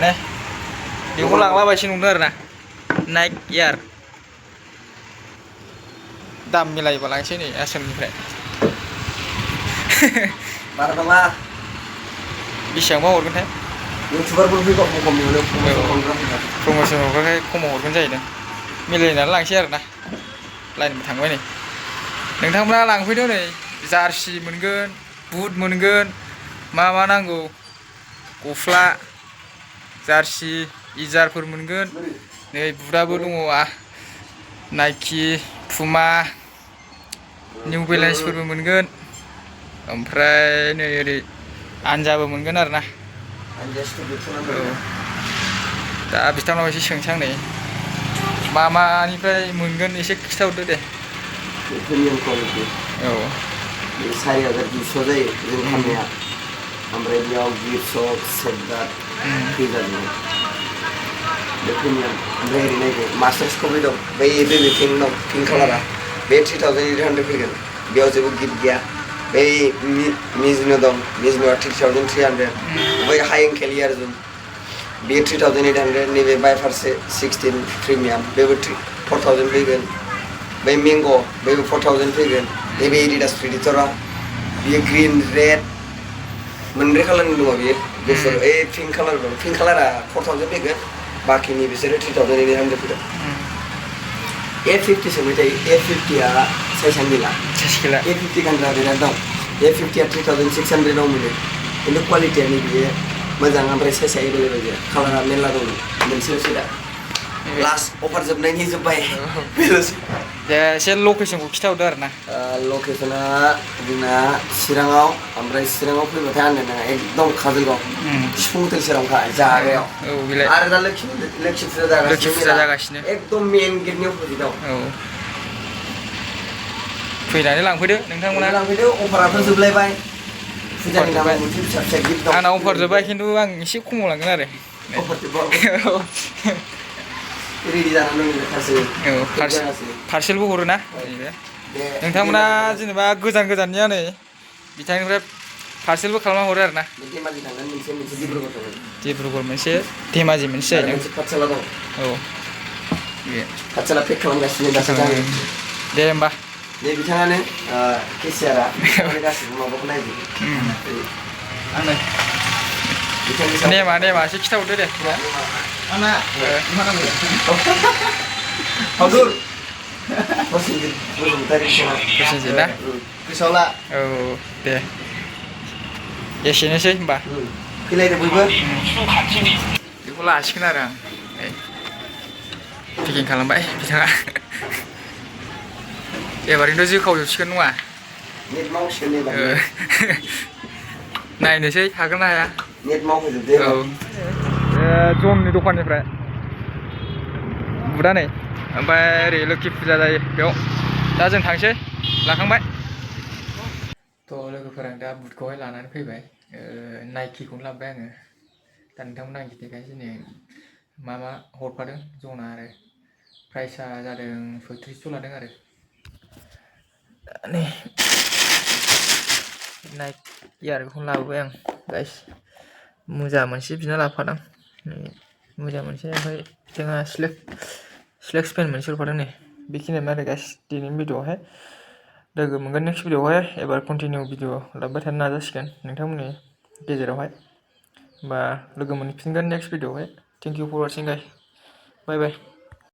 माने बेखौ लांलाबायसो नंदों आरो ना नाइक इयार दाम मिलायोबा लांसै नै आसोलनिफ्राय बारा नङा बेसेबांबा हरगोनथाय इउटुबारफोर फैबा खम मोनो प्रमसन हरग्राखाय खमाव हरगोन जाहैदों मिलायनानै लांसै आरो ना लाइनबो थांबाय नै नोंथांमोना लांफैदो नै जार्सि मोनगोन बुट मोनगोन मा नांगौ गस्ला जार्सि इजारफोर मोनगोन नै बुटआबो दङ नाइकि पुमा निउ बेलेन्सफोरबो मोनगोन ओमफ्राय नै ओरै आनजाबो मोनगोन आरो ना औ दा बिथांनाव एसे सोंसां नै मानिफ्राय मोनगोन एसे खिथाहरदो दे प्रिमियाम क्वालिटि औ 4200 जायो जों फाननाया ओमफ्राय बेयाव गिफ्ट सेटगार्ड फैजाजोबो बे प्रिमियाम ओमफ्राय ओरै नायदो मास्टार्स कपि दं बै बेबि पिंक दं पिंक कालारा बे 3800 फैगोन बेयाव जेबो गिफ्ट गैया बै मिजुनो दं मिजुनुआ 3300 बै हाई एंकेल इयारजों बे 3800 नैबे बाय फारसे 16 प्रिमियाम बेबो 4000 फैगोन बै मेंग' बेबो 4000 फैगोन नैबे एडिडास प्रेडिटरा बियो ग्रीन रेड मोनब्रै कालारनि दङ बियो गुफुर पिंक कालार दं पिंक कालारा 4000 फैगोन बाखिनि बिसोरो 3800 फैगोन A50 सोंबाय थायो A50आ साइसानो गैला A50 गानग्रा बिराद दं A50आ 3600 आव मोनो खिन्थु क्वालिटियानो बियो मोजां ओमफ्राय साइसआ एभेलेबेल गैया कालारा मेरला दं मोनसेल'सै दा लास्ट अफार जोबनायनि जोब्बाय दे एसे लकेसनखौ खिथाहरदो आरो ना लकेसना जोंना चिराङाव ओमफ्राय चिराङाव फैबाथाय आंनो नोङो एकदम काजलगाव सिफुं हटेल सेरावखा जागायाव आरो दा लोखि फुजा जागासिनो एकदम मेन गेटनि अपोजिटआव फैनानै लांफैदो नोंथांमोना लांफैदो अफाराथ' जोबलायबाय फुजानि नामाव मोनसे फिसा फिसा गिफ्ट दं आंना अफार जोब्बाय खिन्थु आं एसे खमाव लांगोन आरो अफार जोब्बाय रेडि जानानै दं पार्सेलबो हरो ना नोंथांमोना जेनेबा गोजाननिया नै बिथांनिफ्राय पार्सेलबो खालामना हरो आरो ना डिब्रुगड़ मोनसे धेमाजि मोनसे जाहैदों पाठशाला दं औ पाठशाला पेक खालामगासिनो दासो दे होमबा बे बिथाङानो केसियारा गासिबो माबाखौ नायजोबो नेमा एसे खिथाहरदो दे आंना हादुर बसुमतारी ना गोसोआव ला औ दे एसेनोसै होमबा फैलायदो बयबो बेखौ लासिगोन आरो आं पेकिं खालामबाय बिथाङा एबारैनोथ' जोखावजोबसिगोन नङा नेट मावसिगोन नायनोसै हागोन ना हाया नेट मावहोजोबदो औ जननि दखाननिफ्राय बुटआ नै ओमफ्राय ओरै लोखि फुजा जायो बेयाव दा जों थांसै लाखांबाय थ' लोगोफोर आं दा बुटखौहाय लानानै फैबाय नाइकिखौनो लाबोबाय आङो दा नोंथांमोन आं खिन्थागासिनो दिनै मा हरफादों जना आरो प्राइसआ जादों 3600 लादों आरो नै नाइक इयारखौनो लाबोबाय आं गाइस मुजा मोनसे बिना लाबोफादों मुजा मोनसे ओमफ्राय जोंहा स्लेक्स पेन मोनसे हरफादों नै बेखिनियानो आरो गाइस दिनैनि भिडिअ'आवहाय लोगो मोनगोन नेक्स्ट भिडिअ'आवहाय एबार कन्टिनिउ भिडिअ लाबोबाय थानो नाजासिगोन नोंथांमोननि गेजेरावहाय होमबा लोगो मोनफिनगोन नेक्स्ट भिडिअ'आवहाय thank you for watching guys bye bye